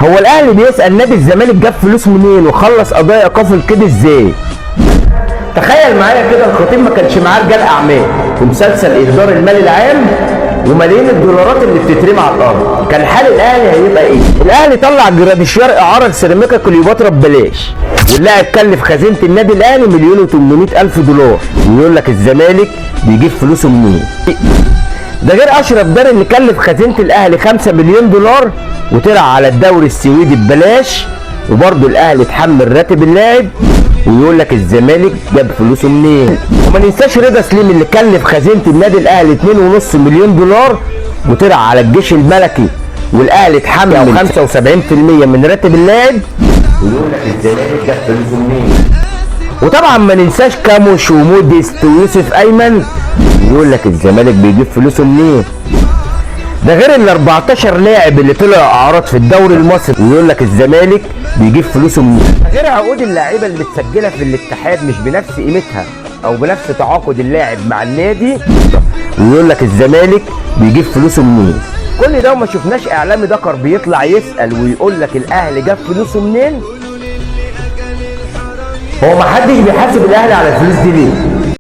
هو الاهلي بيسال نادي الزمالك جاب فلوس منين وخلص قضايا ايقاف القيد ازاي؟ تخيل معايا كده، الخطيب ما كانش معاه رجال اعمال ومسلسل اهدار المال العام وملايين الدولارات اللي بتترمي على الارض، كان حال الاهلي هيبقى ايه؟ الاهلي طلع جراديشار اعاره لسيراميكا كليوباترا ببلاش، واللاعب كلف خزينة النادي الاهلي 1,800,000 دولار، ويقول لك الزمالك بيجيب فلوسه منين؟ ده غير اشرف داري اللي كلف خزينة الاهلي 5 مليون دولار وطلع على الدوري السويدي ببلاش، وبرضه الاهلي اتحمل راتب اللاعب، ويقول لك الزمالك جاب فلوسه منين؟ وما ننساش رضا سليم اللي كلف خزينة النادي الاهلي 2.5 مليون دولار وطلع على الجيش الملكي، والاهلي اتحمل 75% من راتب اللاعب، ويقول لك الزمالك جاب فلوسه منين؟ وطبعا ما ننساش كاموش وموديست ويوسف ايمن، ويقول لك الزمالك بيجيب فلوسه منين؟ ده غير ال 14 لاعب اللي طلعوا اعراض في الدوري المصري، ويقول لك الزمالك بيجيب فلوسه منين؟ غير عقود اللعيبة اللي متسجله في الاتحاد مش بنفس قيمتها او بنفس تعاقد اللاعب مع النادي، ويقول لك الزمالك بيجيب فلوسه منين؟ كل ده وما شفناش اعلامي ذكر بيطلع يسال ويقول لك الاهلي جاب فلوسه منين؟ هو ما حدش بيحاسب الاهلي على الفلوس دي ليه؟